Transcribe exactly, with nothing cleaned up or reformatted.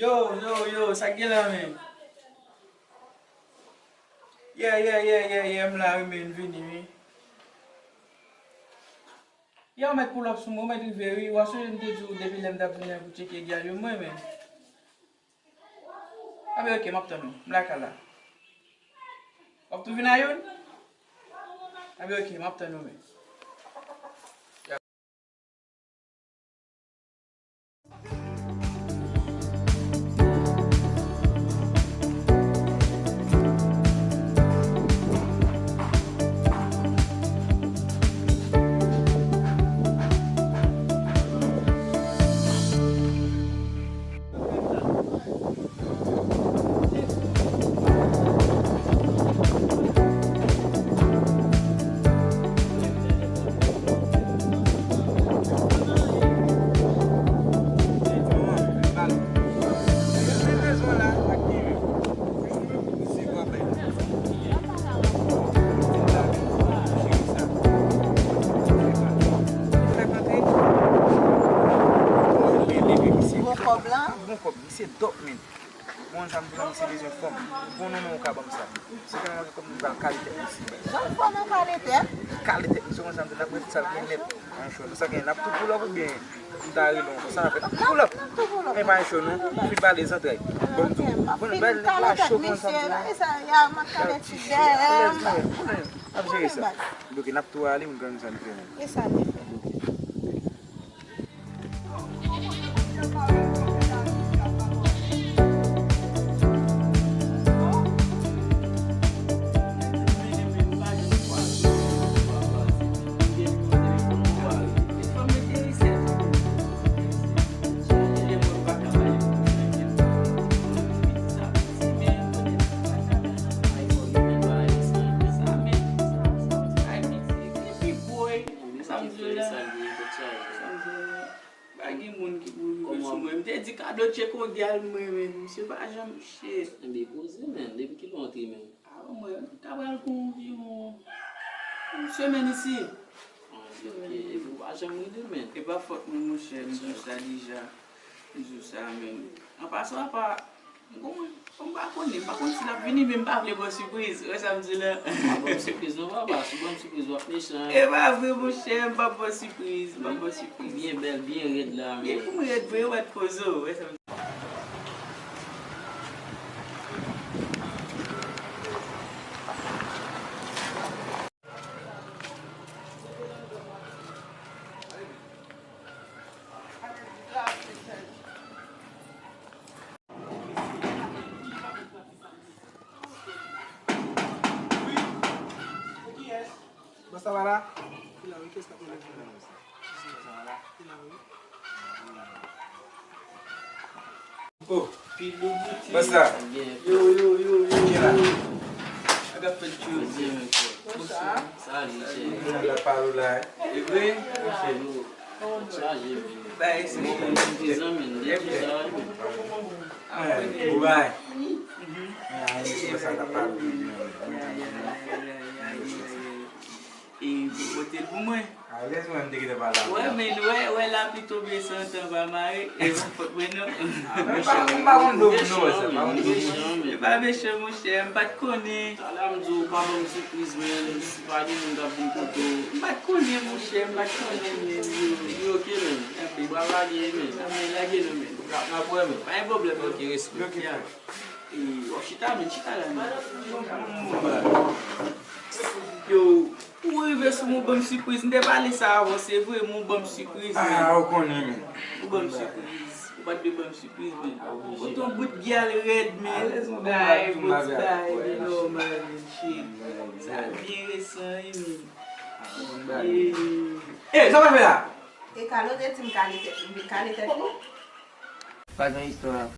Yo, yo, yo, sa k gen la, men? Yeah, yeah, yeah, yeah, yeah, m la wi, men, vini wi. Yo, w mèt pull up sou mwen, w mèt rive wi. W a sonje m te di w depi lè m t ap vin la pou tcheke gyal yo, mwen, men. Anben, oke, m ap tann ou. M lakay la. W ap tou vin a youn? Anben, oke, m ap tann ou, men. Bon kòb la. Bon kòb, misye dòk, men. Bon, sa m di la, misye bezwen fanm. Bon, non, non, ou ka ban m sa. Se ka nan kòb m pral kale tèt misye. Jan fò nan kale tèt? Kale tèt misye, konsa m di n ap ret sa byen nèt. An cho, sa gen, n ap tou pull up oubyen m ta rele w ankò? Sa n ap fè? N ap tou pull up. N ap tou pull up. Men pa an cho, non. Fin pale zantray. Bon, m di w, bon, bèl nèg la cho konsa m di la. E sa, ya, m ap kale ti dèyè m. N ap jere sa. Ok, n ap tou ale, m grann sa m fè. E sa li fè. Sa m di w la. Sa m di w la. Pa gen moun ki pou rive sou mwen. M te di Kadotche k on gyal mwen, men misye pa janm chè. Enben, poze, men. Depi kilè w antre, men? A, mwen, m ta pral gon anviwon yon semèn isi. Yon semèn. Epi w pa janm rele, men. E pa fòt mwen, monchè, m di w sa deja. M di w sa, men. An pasan, apa, Bon, m pa konnen, m pa konn si l ap vini, men m pa vle ba w sipriz. Ou wè sa m di la? Pa ban m sipriz non, papa. Si w ban m sipriz, w ap mechan. E pa vre, monchè, m p ap ba w sipriz, m p ap ba w sipriz. Byen bèl, byen rèd la, men. Byen pou m rèd vre, ou mèt poze w, ou wè sa m di. Bòs la pa la? Li la wi, kiyès k ap rele m? Li la wi. Oh. Bòs la. Yo, yo, yo, yo, yo. Sa k ap fèt, Joe? Byen, men, frè. Sa ale, chè. Sa k ap pale la, eh? E vre? Chè, nou. Chaje, men. Bay, se bon, men, men, men, men, men. Ay, ou bay. Ay, sa k ap pale. E, pou pote l pou mwen. Alèz, mwen, m te gentan pale avè w. Wè, men, wè, wè, lapli tonbe san tan pa mare. E pa fòt mwen, non. A, men, m pa, m pa konn do moun, non, wè, sa, m pa konn do moun. E pa mechan, monchè, m pa t konnen. Talè a m di w, pa ban m sipriz, men, si pa gen moun k ap vin kote w. M pa t konnen, monchè, m pa t konnen, men, yo. Yo, oke, men. Ou pral lage, men. A, men, lage non, men. N ap, n ap wè, men. Pa gen pwoblèm, non. Oke, respè. Oke, frè. E, w ap chita, men, chita la, men. Yo, ou rive sou mwen, ou ban m sipriz. M te pale sa avan, se vre, men ou ban m sipriz, men. A, ou konnen, men. Ou ban m sipriz. Ou pa t dwe ban m sipriz, men. Ou t on bout gyal rèd, men. Bay, bout bay, men, nòmal, men, shit. Sa byen resan, wi, men. E, e, sa w ap fè la? E Kalo te di m kale tèt, m vin kale tèt li. Pa gen istwa.